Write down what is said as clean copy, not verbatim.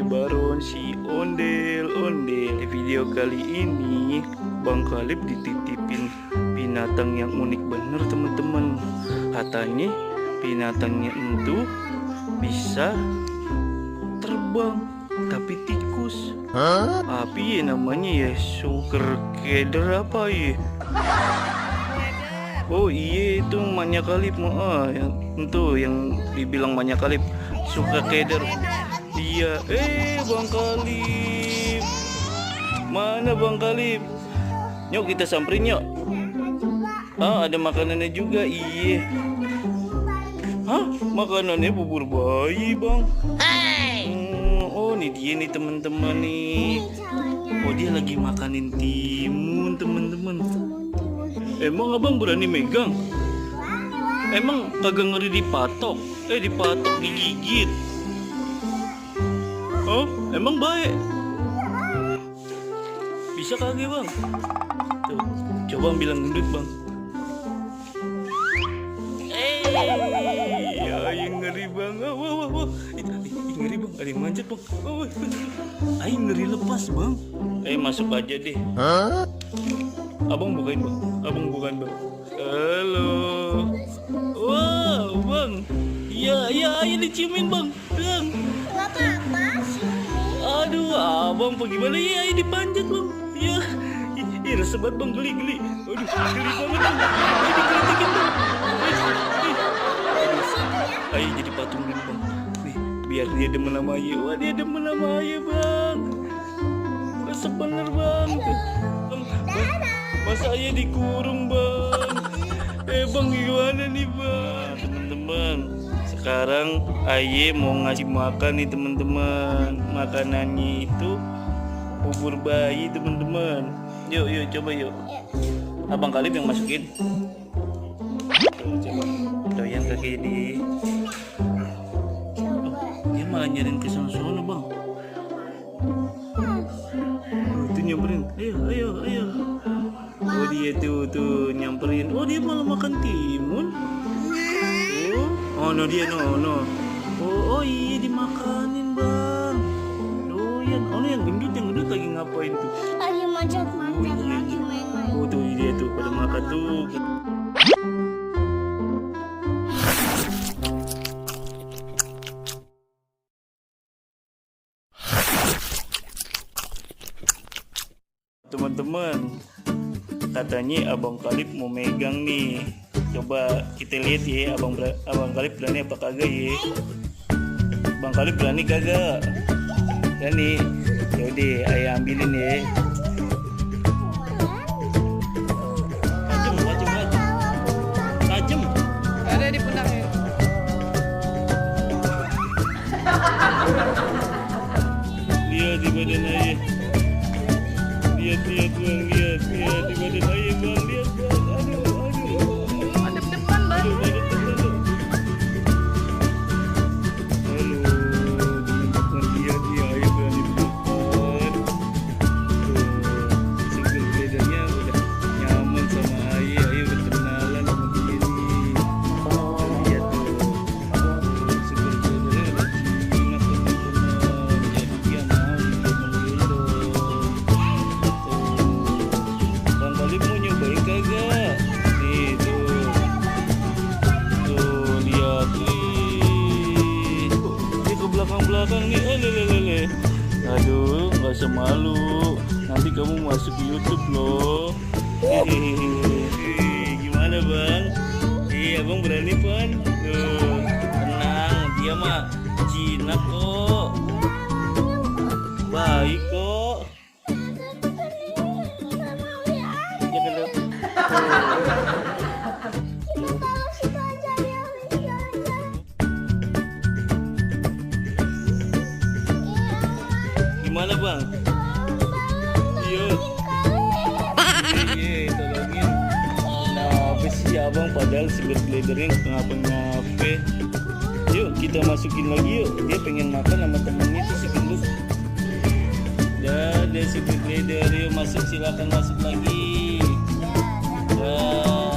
Baron si ondel-ondel. Di video kali ini Bang Kalib dititipin binatang yang unik bener teman-teman. Katanya binatangnya itu bisa terbang tapi tikus. Tapi ya namanya ya sugar glider apa ya? Oh iya itu Manya Kalib yang itu yang dibilang Manya Kalib suka keder. Dia Bang Kalib. Mana Bang Kalib? Yuk kita samperin yuk. Ada makanannya juga. Iya. Makanannya bubur bayi Bang. Oh ini dia nih teman-teman nih. Oh dia lagi makanin timun teman-teman. Emang abang berani megang? Emang kagak ngeri dipatok? Dipatok digigit. Oh, emang baik? Bisa kagak bang? Tuh, coba bilang gendut bang. Yang ngeri bang. Wah. Ngeri bang, ada yang manjat bang. Ngeri lepas bang. Masuk aja deh. Abang bukain bang. Halo. Wow bang. Iya diciumin bang. Bang. Gak apa-apa sih. Aduh abang bagaimana ya dipanjat bang. Iya rasa banget bang geli. Aduh geli banget bang. Dikritikin bang. Ayo jadi patung dulu bang. Nih biar dia demen sama Ayu. Wah dia demen sama Ayu bang. Resep bener bang. Masa Ayah dikurung bang? Bang gimana nih bang? Teman-teman, sekarang Ayah mau ngasih makan nih teman-teman. Makanannya itu bubur bayi teman-teman. Yuk coba yuk. Abang Kalib yang masukin. Tuh coba. Doyan kaki ini. Dia malah nyariin ke sana bang. Itu nyamperin. Ayo. Oh dia tuh nyamperin. Oh dia malah makan timun. Oh no dia no. Oh iya dimakanin bang. Doyan. Oh yang gendut lagi ngapain tuh? Ayo manjat lagi main. Oh tuh dia tuh pada makan tuh. Teman-teman, katanya Abang Kalib mau megang nih. Coba kita lihat ya, Abang Kalib berani apa kagak ya? Bang Kalib berani kagak? Berani. Yaudah, ayo ambilin ya. Tajam. Ada di pundaknya. Lihat di badan ayah. Lihat bang, lihat di badan ayah bang, lihat bang, aduh. Ada depan bang. Halo, teman-teman lihat dia ayah berani depan. Sugar glidernya udah nyaman sama ayah udah kenalan sama dia nih. Lihat tuh, sugar glidernya udah jinak teman-teman. Jadi dia mau digendong. Bang Kalib mau nyobain kagak? Nih tuh lihat nih. Dia ke belakang nih. Lele. Aduh nggak usah malu. Nanti kamu masuk ke YouTube loh. Gimana bang? Abang berani pan? Tuh tenang, dia mah jinak kok. Baik kok. Gimana bang? Iya tolongin. Kenapa sih abang padahal sugar glidernya kenapa? Yuk kita masukin lagi yuk. Dia pengen makan sama temennya tuh si gendut. Dah sugar glider yuk masuk, silakan masuk lagi. Dah.